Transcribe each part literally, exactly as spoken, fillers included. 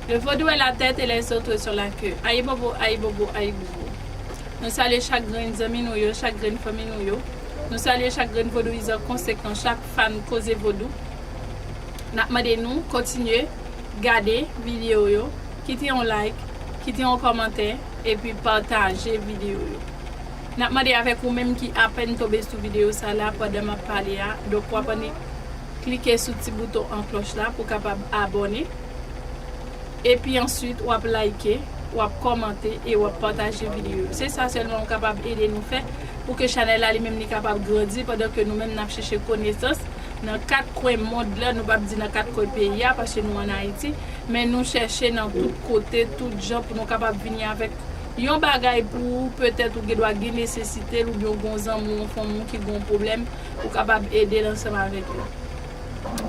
Le vodou est la tête et les autres sont la queue. Ayibobo, ayibobo, ayibobo. Nou salye chak grenn zanmi nou yo, chak grenn fanmi nou yo. Nou salye chak grenn vodouyizan konsekan, chak fan Koze Vodou. N ap mande nou kontinye gade videyo yo, kite yon like, kite yon kòmantè, epi pataje videyo yo. N ap mande avèk ou menm ki apèn tonbe sou videyo sa la pandan m ap pale a, donk w ap annik klike sou ti bouton an klòch la pou kapab abòne. Epi answit, w ap like, w ap kòmante e w ap pataje videyo yo. Se sa sèlman ou kapab ede nou fè pou ke chanèl la li menm li kapab grandi pandan ke nou menm n ap chèche konesans nan kat kwen mond la, nou p ap di nan kat kwen peyi a, paske nou ann Ayiti, men nou chèche nan tout kote, tout jan pou nou kapab vini avèk yon bagay pou ou, petèt ou gen dwa gen nesesite l, oubyen ou gen yon zanmi w, yon fanmi w ki gen yon pwoblèm, ou kapab ede l ansanm avèk li.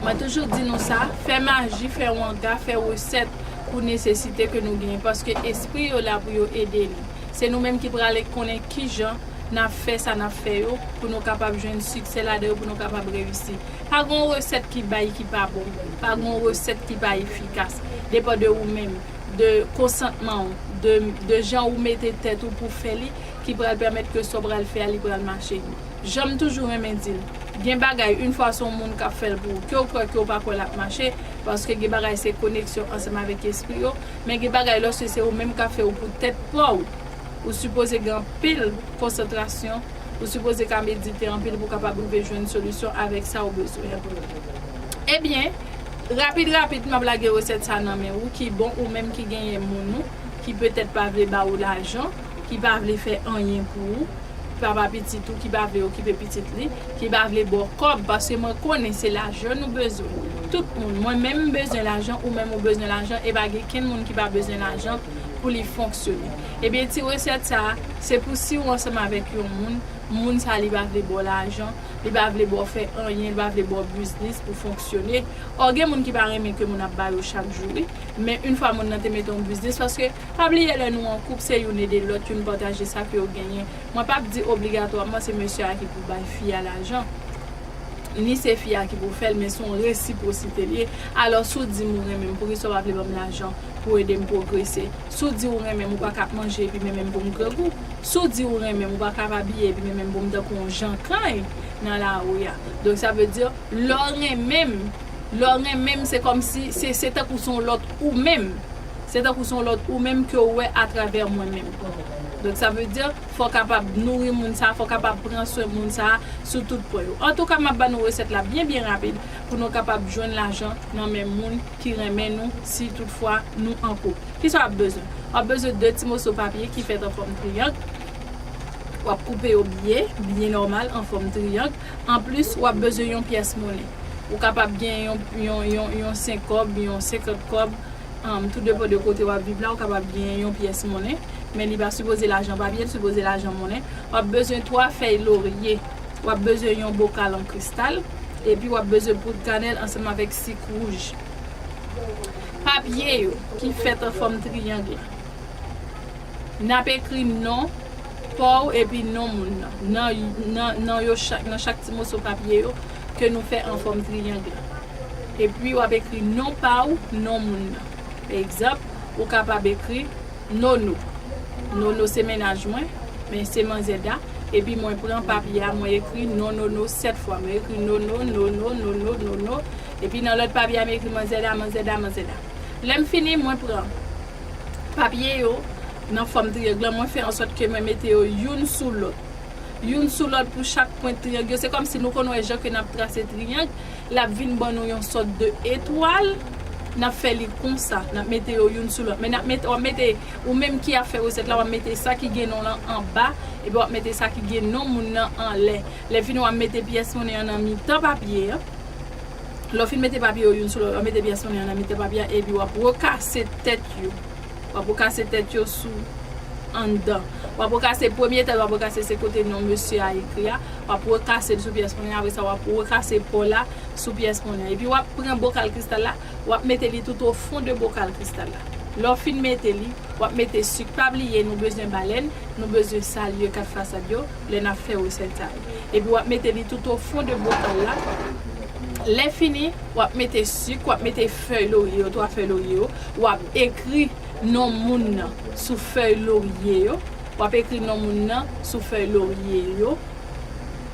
Mwen toujou di nou sa, fè maji, fè wanga, fè resèt pou nesesite ke nou genyen, paske espri yo la pou yo ede nou. Se nou menm ki prale konnen kijan n ap fè sa n ap fè yo pou nou kapab jwenn siksè ladan yo, pou nou kapab reyisi. Pa gen yon resèt ki bay ki pa bon, pa gen yon resèt ki pa efikas. Depann de ou menm, de konsantman w, de, de jan ou mete tèt ou pou fè li, ki pral pèmèt ke sa w pral fè a, li pral mache. Jan m toujou renmen di l, gen bagay, yon fwa se yon moun k ap fè l pou ou, ke w kwè ke w pa kwè l ap mache, paske gen bagay se koneksyon ansanm avèk espri yo, men gen bagay lòske se ou menm k ap fè yo pou tèt pa w, ou sipoze gen anpil konsantrasyon, ou sipoze ka medite anpil pou w kapab rive jwenn solisyon avèk sa ou bezwen an. Ebyen, rapid rapid, m ap lage resèt sa nan men ou, ki bon ou menm ki genyen moun ou, ki petèt pa vle ba ou lajan, ki pa vle fè anyen pou ou, papa pitit ou ki pa vle okipe pitit li, ki pa vle ba w kòb, paske mwen konnen se lajan nou bezwen. Tout moun, mwen menm m bezwen lajan, ou menm ou bezwen lajan, e pa gen kenn moun ki pa bezwen lajan pou li fonksyone. Ebyen, ti resèt sa a, se pou si w ansanm avèk yon moun, moun sa a li pa vle ba w lajan, li pa vle ba w fè anyen, li pa vle ba w biznis pou fonksyone. Ò, gen moun ki pa renmen ke moun ap ba yo chak jou, wi. Men yon fwa moun nan te mete yon biznis, paske pa bliye lè nou an koup, se youn ede lòt, youn pataje sa ke yo genyen. Mwen p ap di obligatwaman se mesye a ki pou bay fi a lajan, ni se fi a ki pou fè l, men se yon resipwosite l ye. Alò, si w di m ou renmen m, poukisa w pa vle ban m lajan pou ede m pwogrese? Si w di w renmen m, ou pa ka ap manje epi menmen m pou m grangou. Si w di w renmen m, ou pa ka ap abiye epi menmen m pou m tankou yon jankann nan lari a. Donk, sa vle di, lè w renmen m, lè w renmen m, se kòmsi, se, se tankou se yon lòt ou menm. Se tankou se yon lòt ou menm ke w wè atravè mwen menm. Donk, sa vle di, fò w kapab nouri moun sa a, fò w kapab pran swen moun sa a sou tout pwen yo. Antouka, m ap ba nou resèt la byen, byen rapid pou nou kapab jwenn lajan nan men moun ki renmen nou, si toutfwa nou an koup. Kisa w ap bezwen? W ap bezwen de ti moso papye ki fèt an fòm triyang. W ap koupe yo byen, byen nòmal, an fòm triyang. Anplis, w ap bezwen yon pyès monnen. Ou kapab gen yon, yon, yon, yon senk kòb, yon senkant kòb, um, tou depann de kote w ap viv la, ou kapab gen yon pyès monnen. Men li pa sipoze lajan papye, li sipoze lajan monnen. W ap bezwen twa fèy lorye. W ap bezwen yon bokal an kristal. Epi w ap bezwen poud kanèl ansanm avèk sik wouj. Papye yo ki fèt an fòm triyang la. N ap ekri non pa w epi non moun nan. Nan, nan, nan yo chak, nan chak ti moso papye yo ke nou fè an fòm triyang la. Epi w ap ekri non pa w, non moun nan. Pa egzanp, ou kapab ekri Nono. Nono se mennaj mwen, men se manzè Da. Epi mwen pran papye a, mwen ekri non Nono sèt fwa. Mwen ekri Nono, Nono, Nono, Nono. Epi nan lòt papye a, mwen ekri manzè Da, manzè Da, manzè Da. Lè m fini, mwen pran papye yo nan fòm triyang lan, mwen fè ansòt ke mwen mete yo youn sou lòt. Youn sou lòt pou chak pwent triyang yo. Se kòmsi nou konn wè jan ke n ap trase triyang, l ap vin ban nou yon sòt de etwal. N ap fè li konsa, n ap mete yo youn sou lòt. Men n ap mete, w ap mete, ou menm ki ap fè resèt la, w ap mete sa ki gen non lan anba, epi w ap mete sa ki gen non moun nan anlè. Lè fini, w ap mete pyès monnen an nan mitan papye an. Lè w fin mete papye yo youn sou lòt, w ap mete pyès monnen an nan mitan papye a, epi w ap rekase tèt yo. W ap rekase tèt yo sou anndan. W ap rekase premye tèt, w ap rekase se kote non mesye a ekri a. W ap rekase l sou pyès monnen an, apre sa w ap rekase pò la sou pyès monnen an. Epi w ap pran bokal kristal la, w ap mete li tout o fon de bokal kristal la. Lè w fin mete li, w ap mete sik. Pa bliye, nou bezwen balèn, nou bezwen salye kat fasad yo, lè n ap fè resèt sa yo. Epi w ap mete li tout o fon de bokal la. Lè fini, w ap mete sik, w ap mete fèy lorye yo, twa fèy lorye yo, w ap ekri non moun nan sou fèy lorye yo, w ap ekri non moun nan sou fèy lorye yo,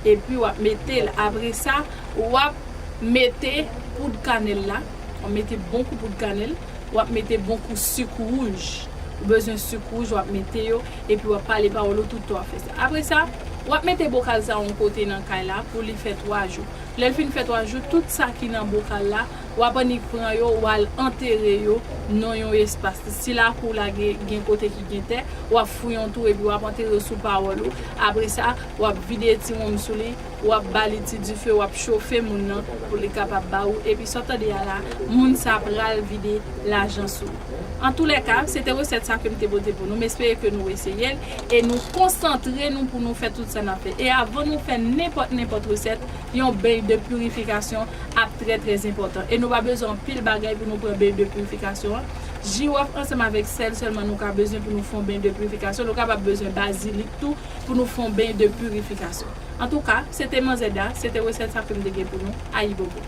epi w ap mete l. Apre sa, w ap mete poud kanèl la, w ap mete bon kou poud kanèl, w ap mete bon kou sik wouj. Ou bezwen sik wouj, w ap mete yo, epi w ap pale pawòl ou tout tan w ap fè sa. Apre sa, w ap mete bokal sa yon kote nan kay la pou li fè twa jou. Lè l fin fè twa jou, tout sa ki nan bokal la, w ap annik pran yo, w al antere yo nan yon espas. Si lakou w la gen, gen kote ki gen tè, w ap fouye yon twou epi w ap antere yo sou pawòl ou. Apre sa, w ap vide ti wonm sou li, w ap ba li ti dife, w ap chofe moun nan pou li kapab ba ou. Epi sa w tande a la, moun sa pral vide lajan sou ou. Antoulèka, se te resèt sa ke m te pote pou nou. M espere ke nou eseye l e nou konsantre nou pou nou fè tout sa n ap fè. E avan nou fè nenpòt, nenpòt resèt, yon beny de pirifikasyon ap trè, trè enpòtan. E nou pa bezwen anpil bagay pou nou pran beny de pirifikasyon an. Jiwòf ansanm avèk sèl sèlman nou ka bezwen pou nou fè yon beny de pirifikasyon. Nou kapab bezwen bazilik tou pou nou fè yon beny de pirifikasyon. Antouka, se te Manzè Da, se te resèt sa ke m te gen pou nou. Ayibobo!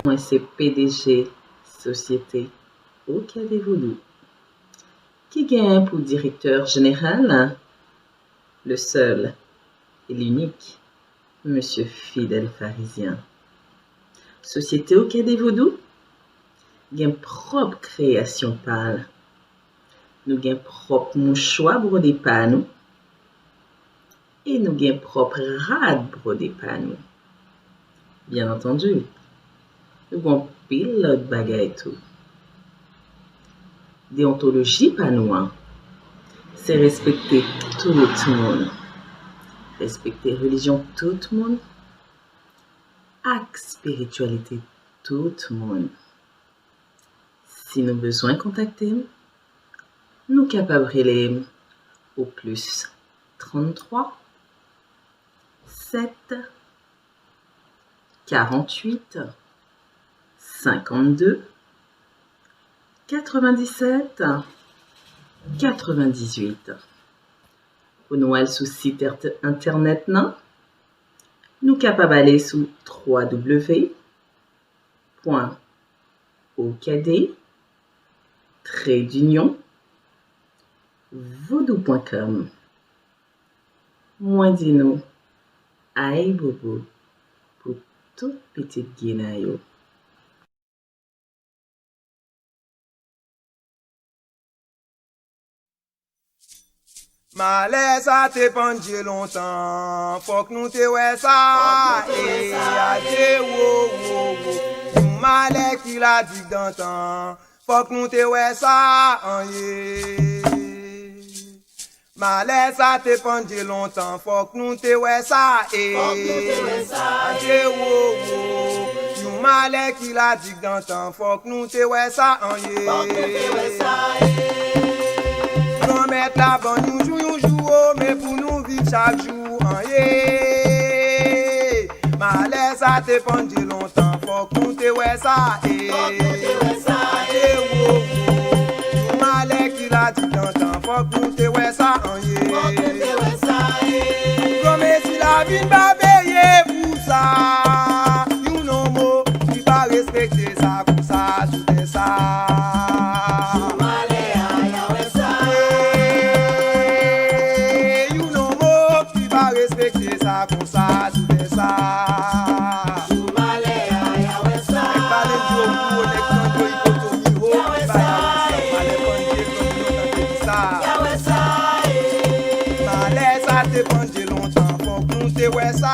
Mwen se P D G sosyete Okade Vodou, ki gen pou direktè jeneral le seul et l'unique Mesye Fidel Pharisien. Sosyete Okade Vodou gen pwòp kreyasyon pa l. Nou gen pwòp mouchwa bwode pa nou e nou gen pwòp rad bwode pa nou. Byen antandi, nou gen anpil lòt bagay tou. Deontoloji pa nou an, se respekte tout moun, respekte relijyon tout moun ak espirityalite tout moun. Si nou bezwen kontakte m, nou kapab rele m o plis tranntwa sèt karanntuit senkanndde katrevendisèt katrevendisuit. Pou nou al sou sit entènèt nan, nou kapab ale sou www pwen okade tradinyon vodou pwen kòm. Mwen di nou, ayibobo pou tout pitit Gina yo. Malè sa te pandye lontan, fòk nou te wè sa. E adye wo, wo, wo. Yon malè ki ladig dantan, fòk nou te wè sa, an ye. Malè sa te pandye lontan, fòk nou te wè sa, e. Adye wo, wo. Yon malè ki ladig dantan, fòk nou te wè sa, an ye. Granmèt la ban nou jou, yon jou, o, men pou nou viv chak jou, an ye. Malè sa te pandye lontan, fòk nou te wè sa, e. Adye wo, wo. Yon malè ki ladig dantan, fòk nou te wè sa, an ye. Granmesi la vin pa peye pou sa. Yon nonm ki pa respekte sa konsa sou tè sa. Yon nonm ki pa respekte sa konsa sou tè sa. Nèg pale m di yo gwo, nèg tande yo ipotomi ho, ki bay a wè sa, malè pandye, granmoun yo tande di sa. Malè sa te pandye lontan, fòk nou te wè sa,